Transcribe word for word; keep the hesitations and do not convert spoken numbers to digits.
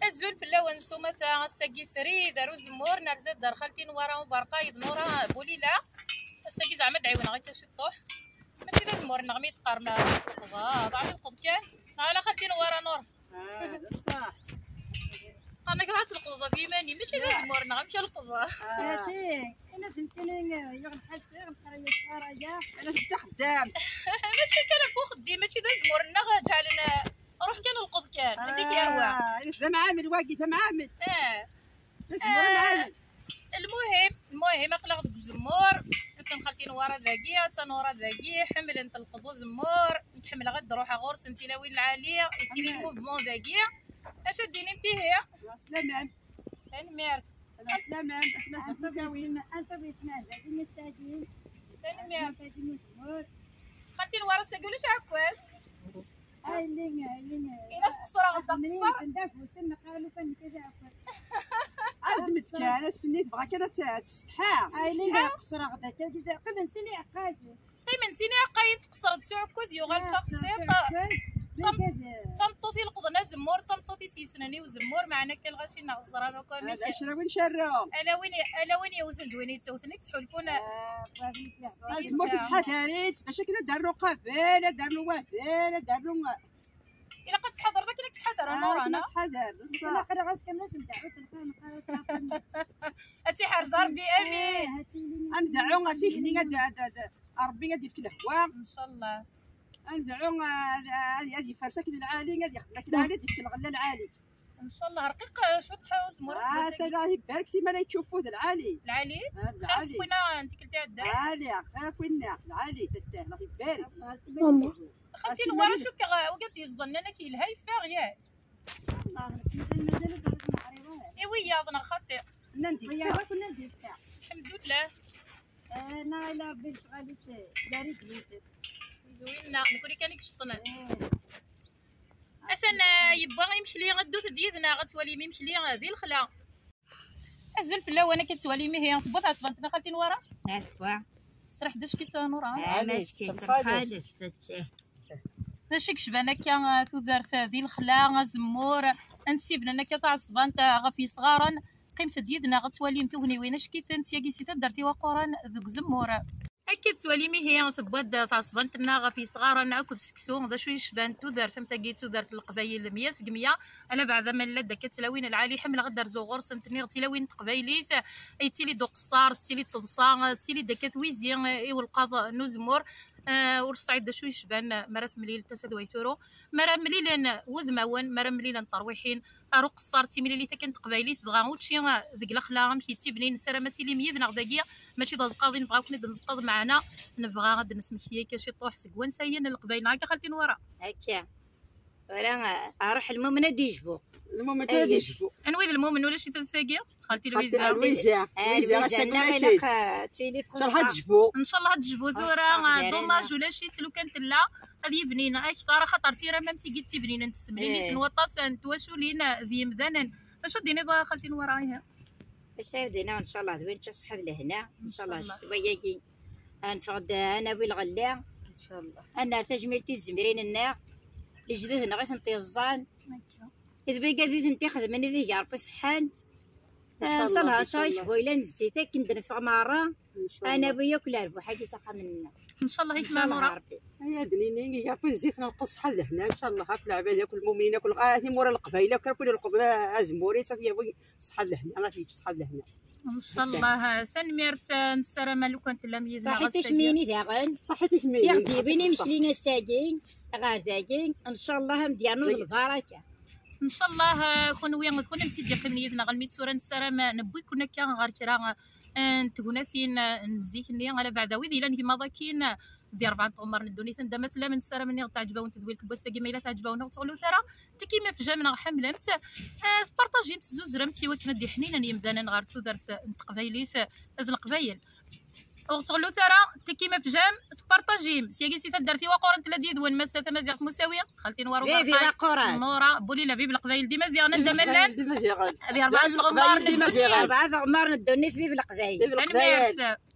Azul fell-awen s umata, ass-agi srid ar uzemmur, nerza-d ar xalti Nwara Uberqayeḍ Nura Bulila. Ass-agi zeɛma d-ɛiwneɣ akka ciṭṭuḥ. Mačči d azemmur-nneɣ mi d-teqqarem ad tleqḍeḍ, ad tleqḍeḍ kan. Neɣ ala xalti Nwara Nura? Ah, d ṣṣeḥ. Qqaren-ak ruḥ ad tleqḍeḍ ɣef yiman-im, mačči d azemmur-nneɣ, amek ad leqḍeɣ? Ah. Mačči, ayen asen-tini, yuɣ lḥal sɛiɣ lqraya s lqraya. Ala, kečč axeddam. Mačči kan ɣef uxeddim, mačči d azemmur-nneɣ, ǧeɛlen Ruḥ kan lqeḍ kan, anda i k-yehwa. Ah, d amɛamel wagi, d amɛamel. Ah. D azemmur amɛamel. Lmuhim, lmuhim, aql-aɣ deg uzemmur. Attan xalti Nwara dagi, attan Nura dagi, ḥemmlent lqeḍ uzemmur. Nekk ḥemmleɣ ad d-ruḥeɣ ɣur-sen tilawin lɛali, yettili lmuvement dagi. Acu ad d-tinimt ihi? Ɛeslama. Tanemmirt. Ɛeslama, ɛeslama. Ansa wi yesmaɛen dagi, nessaɛdi. Tanemmirt. Xalti Nwara, ass-agi ulac aɛekkaz. Ay, lliɣ, ay, lliɣ. Ina tqeṣṣreɣ, ad tqeṣṣer. Ad d-tefka ara s-nni tebɣa kan ad tt-, ad tessetḥa. Ay, lliɣ, qeṣṣreɣ da, kan qimen sin iɛeqqayen. Qqimen sin iɛeqqayen, tqeṣṣreḍ s uɛekkaz, yuɣal d taxṣiṭ. D tameṭṭut ileqḍen azemmur, d tameṭṭut i s-yessnen i uzemmur, meɛna akka lɣaci-nneɣ teẓram akk amek. Ala win cerreɣ. Ala win, ala win yewten d win yettewten i yettḥulfun. Azemmur tettḥadar-itt, bac akken ad d-ternu qabel, ad d-ternu wabel, ad d-ternu. Ilaq ad tḥadreḍ akken ad tḥader, a Nura, neɣ? Tḥader, d ṣṣeḥ. Ilaq ad ɣas kan ad ndeɛɛu s lxir, nqara s lxir. Ad tt-iḥrez Ṛebbi, amin. Ad ndeɛɛu, ad s-ikni, ad, ad, ad, Ṛebbi ad d-ifk lehwa. Ncallah. Ad ndeɛɛu, ad, ad, ad yefres akken lɛali, ad yexdem akken lɛali, ad yefk lɣella lɛali. Ncallah, rqiq cwiṭ ḥuz, mura. Ah, tala ibarek si mala yettcuffu d lɛali. Lɛali? Ah, d lɛali. Xir akk winna n tikkelt iɛeddan. Lɛali, xir akk winna, lɛali, tattah, Allah ibarek. Xalti Nwara, cukkeɣ wigad yeẓḍen nnan-ak yelha yeffeɣ, yak? I wiyaḍ neɣ xaṭi? Nnan-d yeffeɣ. Wiyaḍ akk nnan-d yeffeɣ. Lḥemdullah. Ah, neɣ ila Ṛebbi lecɣal-is d aridlit. Zwina, nekni kan i iceṭṭnen. Atan, ah, yewwa imekli, ddut-d yid-neɣ ad twalim imekli, ah, di lexla. Azul fell-awen, akka tettwalim ihi, tewwa tɛeṣbant-nni xalti Nwara? Ɛfwa. Tesriḥ d acu-k-itt Nura? Ɛlac-k-itt lxalet. D acu i yecban akka, ah, tudert, ah, di lexla, azemmur, ansibnen akka taɛeṣbant, ah, ɣef yesɣaren? Qqimet-d yid-neɣ ad twalim tugniwin acu-k-itent syagi si taddart Iwaquren deg uzemmur. Akka tettwalim ihi, tewwa-d tɛeṣbant-nneɣ ɣef yesɣaren akked seksu, d acu yecban tudert am tagi, tudert n Leqbayel meyya seg meyya, ala beɛda ma nella-d akka tlawin lɛali, ḥemmleɣ ad d-rzuɣ ɣur-sent, nniɣ tilawin n teqbaylit, yettili-d uqeṣṣer, tettili-d teḍsa, tettili-d akka twizi i ulqaḍ n uzemmur, eh, ur tesɛiḍ d acu yecban mi ara temlil tasa d way turu, mi ara mlilen wudmawen, mi ara mlilen terwiḥin, ar uqeṣṣer d timlilit akken n teqbaylit, dɣa učči deg lexla amek yettibnin. Nessaram ad tilim yid-neɣ dagi, mačči d aẓeqqa i nebɣa ad ken-id-nezqeḍ, meɛna nebɣa ad d-nesmekti akka ciṭuḥ seg wansayen n Leqbayel, neɣ akka xalti Nwara? Akka. Wala, aruḥ lmumen ad d-yejbu. Lmumen ad d-yejbu. Anwa i d lmumen ulac-it ass-agi? Xalti Lwiza. Lwiza. Ah, Lwiza, Lwiza, ass-agi neɣ ulac-it. Ilaq, ah, tili txuṣṣ. Ncallah ad tejbu. Ncallah ad tejbu tura, ah, dommage ulac-itt, lukan tella ad yebnin akteṛ, axaṭer tira mam tigi d tibninent s temlilit n waṭas n twaculin d yimdanen. D acu ad d-tiniḍ a xalti Nwara ihi? D acu ara d-iniɣ, ncallah d win nečča ṣṣeḥḥa d lehna, ncallah ccetwa-yagi ad neffeɣ-d ad nawi lɣella. Ncallah. Ad nerr tajmilt i tzemrin-nneɣ, lejdud-nneɣ i tent-yeẓẓan. D wigad i tent-ixedmen, ad ig Ṛebbi ṣeḥḥan. Ncallah, ncallah, ncallah. Icebbu yella n zzit akken d-neffeɣ merra. Ad nawi akk lerbuḥ-agi s axxam-nneɣ. Ncallah, i kemm a Nura. Ṛebbi. Ay ad nini, ig Ṛebbi n zzit n lqeḍ ṣṣeḥḥa d lehna, ncallah, akk leɛbad, akk lmumnin, akk l-, ah, timura n Leqbayel, akk, akk win ileqḍen azemmur-is, ad yawi ṣṣeḥḥa d lehna, ad yečč ṣṣeḥḥa d lehna. Ncallah, tanemmirt, nessaram lukan tellam yid-neɣ ass-agi. Ṣaḥit i kemmini daɣen. Ṣaḥit i kemmini. I ɣ-d-yewwin imekli ass-agi ɣer dagi, ncallah ad m-d-yernu d lbaraka. Ncallah, ah, kunwi d kunemti d-yeqqimen yid-neɣ almi d tura, nessaram, ah, newwi-ken akka ɣer kra, ah, n tegnatin, ah, n zik-nni, ala beɛda wid yellan gma dakin, ah, di rebɛa n tɣemmar n ddunit, anda ma tellam, nessaram nniɣ teɛǧeb-awen tedwilt n wass-agi, ma yella teɛǧeb-awen ur teɣlut ara, tiki ma fjam neɣ ḥemmlem-tt, ah, tpartajim-tt, tezzuzrem-tt i wakken ad d-iḥninen yemdanen ɣer tudert n teqbaylit, ah, d Leqbayel. Ur teɣlut ara, tiki ma fjam, tpartajim. Syagi si taddart Iwaquren tella-d yid-wen Massa Tamaziɣt Musawi, xalti Nwara Uberqay. Vive Iwaquren. Nura Bulila, vive Leqbayel d Imaziɣen, anda ma llan. Vive Leqbayel d Imaziɣen. Di rebɛa n tɣemmar n ddunit. Rebɛa tɣemmar n ddunit, vive Leqbayel. Vive Leqbayel. Tanemmirt.